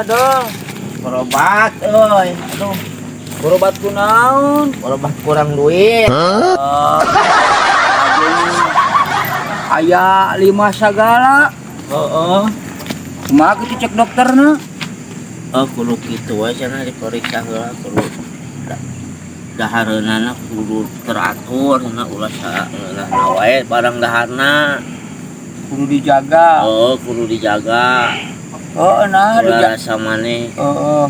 mana, Dol? Berobat euy. Aduh, Berobat kunaon? Berobat kurang duit. Aduh. Aya lima sagala. Heeh. Kumaha kitu cek dokterna? Oh, kudu kitu we cenah, diperiksa heula, kudu dahareunana kudu teratur cenah, ulah saeulahna wae barang daharna. Kudu dijaga. Oh, kudu dijaga. Oh, nah ulah dijaga. Rasa maneh. Heeh.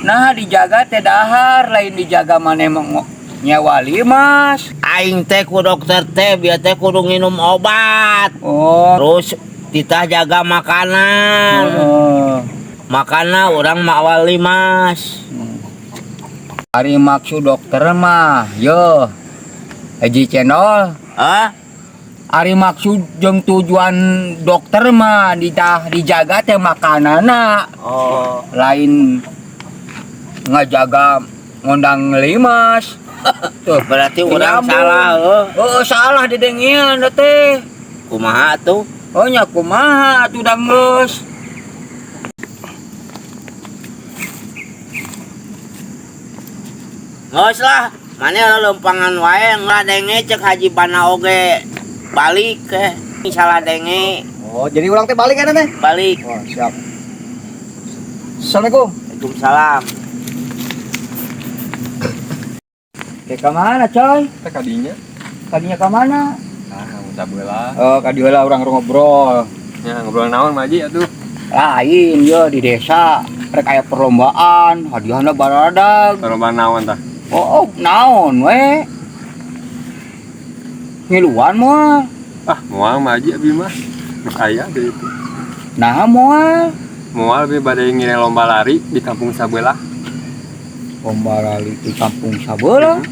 Nah, dijaga teh dahar, lain dijaga maneh mah nyewa limas. Aing teh ku dokter teh biar teh kudu nginum obat. Oh. Terus kita jaga makanan. Heeh. Makana urang mawa limas. Ari maksud dokter mah, yo. Haji Cendol. Ah? Ari maksud jeung tujuan dokter mah dijaga teh makanana. Oh. Lain ngajaga ngondang limas. Tuh, berarti urang nyambung. Salah heuh. Oh, salah didengian teh. Kumaha tuh? Oh nya kumaha atuh da geus. Geus lah, maneh lempangan wae ngadenge cek Haji Bana oge balik ke salah denge. Oh, jadi urang teh balik kan teh? Balik. Oh, siap. Assalamualaikum. Waalaikumsalam. Ke ka mana, coy? Teh kadinya. Kadinya ka mana? Ah, sabelah. Oh, ka dieu lah urang ngobrol. Ya, ngobrol naon Maji atuh? Lain yo di desa rek aya perlombaan, hadiahna baradag. Perlombaan naon tah? Oh, naon we? Ngiluan moal. Ah, moal Maji abi mah. Geus aya deui itu. Nah, moal. Moal abi bade ngiring lomba lari di kampung sabelah. Lomba lari di kampung sabelah.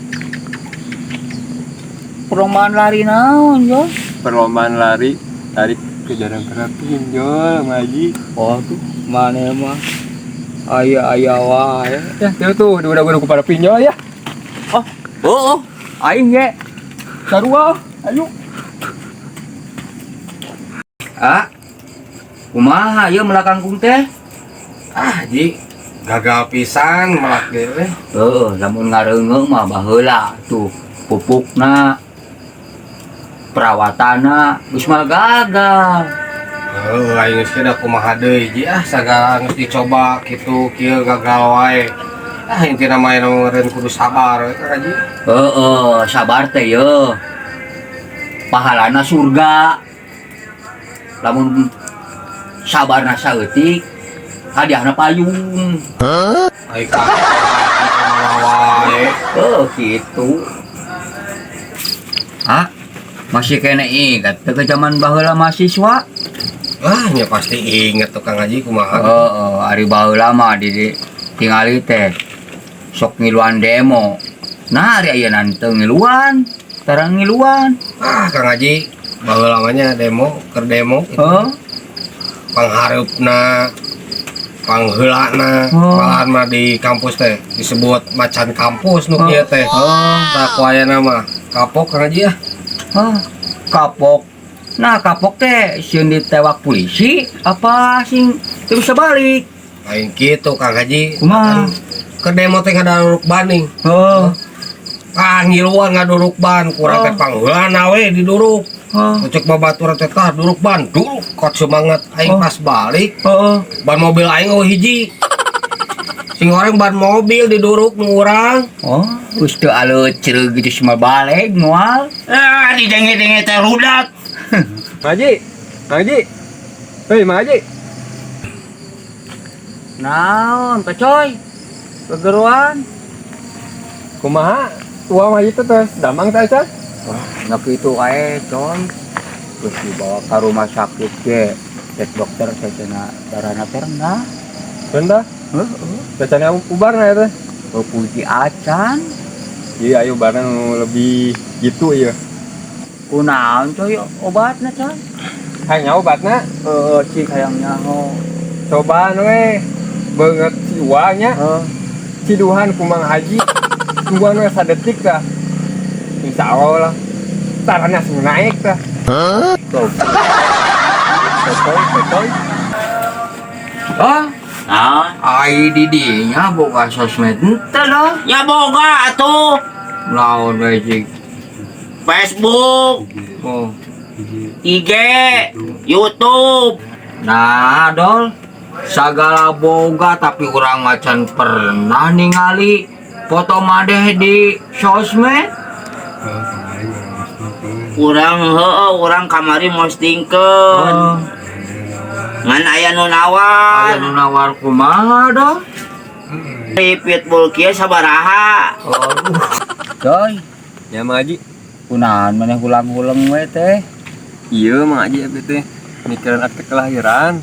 Perlombaan lari naon, yo? Perlombaan lari tarik kejaran para pinjol, Maji. Oh, tuh mana mah aya-aya wae. Ya, tuh tuh udah ku para pinjol ya. Oh, oh. Aing ge sarua, ayo. Ah. Kumaha ieu melak kangkung teh? Ah, Ji, gagal pisan melak deui teh. Heeh, lamun ngareungeung mah baheula tuh pupukna, perawatanna geus mah gagal. Heuh, aing geus da kumaha deui, Ji, ah, sagala geus dicoba kitu kieu gagal wae. Ah, intina mah aya meureun kudu sabar we Kang Haji. Heeh, sabar teh ye. Pahalana surga. Lamun sabarna saeutik, hadiahna payung. Ai ka kumaha wae. Oh, gitu. Ah, masih kena ingat teu ke zaman baheula mahasiswa? Ah, nya pasti inget tuh Kang Haji, kumaha. Heeh, ari baheula mah di tingali teh sok ngiluan demo. Nah, ari ayeuna teu ngiluan, tarang ngiluan. Ah, Kang Haji, baheula mah nya demo, keur demo gitu. Heeh. Panghareupna, pangheulana, Oh. malahan mah di kampus teh disebut macan kampus nu Oh. kieu teh. Oh. Tah, ku ayeuna mah kapok Kang Haji ah. Ah, kapok. Nah, kapok teh sieun ditewak polisi apa sing teu bisa balik? Lain kitu Kang Haji. Kumaha? Ke demo teh ngaduruk baning. Heeh. Ah, ngiluan ngaduruk ban, kurang teh Oh. pangheulana we diduruk. Heeh. Cek babaturan teh tah duruk ban, duruk kot semangat aing Oh. pas balik Heeh. ban mobil aing eueuh hiji. Sing orang ban mobil diduruk nu urang. Oh, geus teu aleuceureuh gitu semua balik moal. Ah, didenge-denge teh rudat. Maji. Maji. Hei, Maji. Naon, Pacoy? Kegeruan. Kumaha? Uang Haji teh terus damang teh acan? Wah, nggak gitu ae, coy. Terus dibawa ke rumah sakit ge. Cek dokter saya cenah darahna teh rendah. Rendah. Heeh. Acan ubarna ya teh. Oh, puji acan. Iya, ayo ubarna nu lebih gitu ya. Kunaon coy obatna, coy? Hanya obatna Heeh, cik hayang nyaho. Cobaan we beungeut si uangnya Heeh. ciduhan ku Mang Haji, tungguan we sadetik tah, insya Allah lah tarana langsung naik tah. Tuh. Totoy, totoy. Ah, Nah, Ai di dinya boga sosmed henteu dah. Ya boga atuh. Naon we cik? Facebook, Oh. IG, YouTube. Nah, Dol. Sagala boga tapi urang macan pernah ningali foto maneh di sosmed. Urang heueuh, urang kamari postingkeun. Oh. Ngan aya nu Aya nawar. Nu nawar kumaha dong? Pitbull kieu sabaraha? Aduh. Coy, Ya, Mang Haji. kunaon maneh hulang-huleng we teh? Iya, Mang Haji, abi teh mikiran akte kelahiran.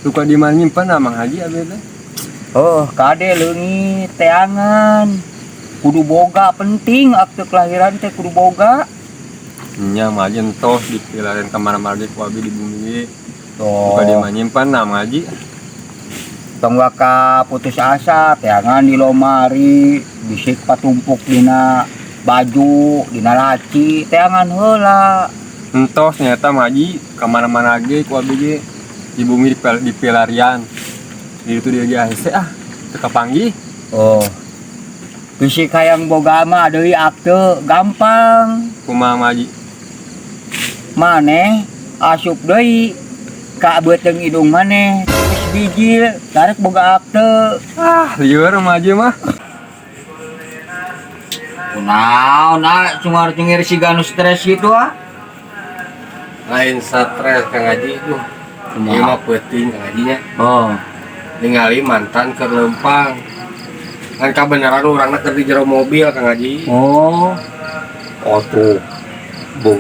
Luka di mana nyimpen nah, Mang Haji, abi teh. Oh, kade leungit teangan. Kudu boga penting akte kelahiran teh kudu boga. Nya, Mang Haji, entos dipilarian kemana-mana ge ku abi di bumi ge. Luka di Tuh, mana nyimpan nah, Mang Haji. Tong waka putus asa, teangan di lomari, bisik patumpuk dina baju, dina laci, teangan heula. Entos nyata, Mang Haji, kemana-mana ge ku abi ge di bumi di pilarian. Di itu dia ge hese ah, teu kapanggih. Oh. Bisi hayang boga mah deui akte gampang. Kumaha, Mang Haji? Maneh asup deui ka beuteung indung maneh geus bijil tarik boga akte. Ah, lieur Mang Haji mah. Kunaon ah cungar cungir siga nu stres gitu ah. Lain stres, Kang Haji, tuh. Ieu mah peuting, Kang Haji nya. Oh. Ningali mantan keur leumpang. Kan kabeneran urangna keur di jero mobil, Kang Haji. Oh. Oh tuh. Bu.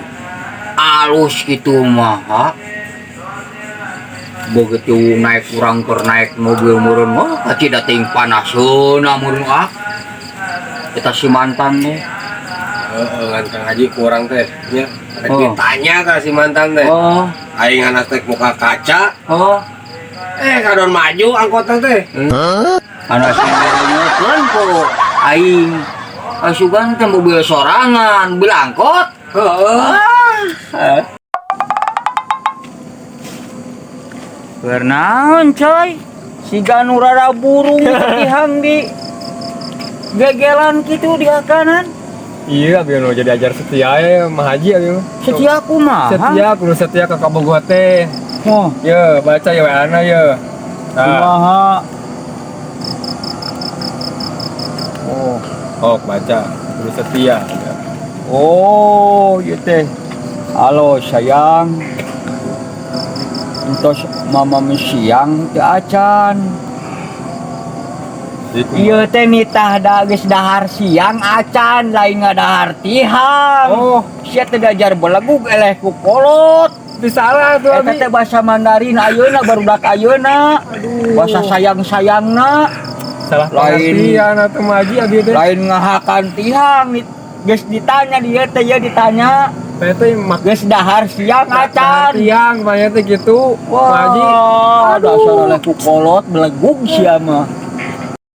Alus gitu mah. Ha? Begitu naik kurang keur naik mobil meureun oh kacida teuing panaseuna meureun ah. Kita si mantan teh. Heeh, ngan Kang Haji kurang teh nya. Rek Oh. ditanya ka si mantan teh. Oh. Aing hanas teh muka kaca, Oh. eh kadon maju angkotna teh. Anak sing ku aing. Asugan teh mobil sorangan, mobil angkot. Heeh. Ah. Kunaon coy? Siga nu rara burung tihang di gegelan kitu di kanan. Iya, abi nu jadi ajar setia ya, Mang Haji abi mah. Setia kumaha? Setia, kudu setia ke kabogoh teh. Oh, Ye, baca ya WA-na ye. Nah, kumaha? Oh, oh baca, kudu setia. Oh, ieu teh. Halo sayang. Entos mama siang teu acan. Jadi kumaha? Ieu teh nitah da geus dahar siang acan, lain ngadahar tihang. Oh, Sia teh diajar belegug eleh ku kolot. itu salah tuh Eta abi. teh bahasa Mandarin ayeuna barudak ayeuna. Bahasa sayang-sayangna. Salah Lain. pengertian atuh Mang Haji abi teh. Lain ngahakan tihang geus ditanya dia teh ya ditanya Saya teh mak geus dahar siang acan. tiang, banyak teh gitu. Mang Haji. Wah, dasar eleh ku kolot belegug sia mah.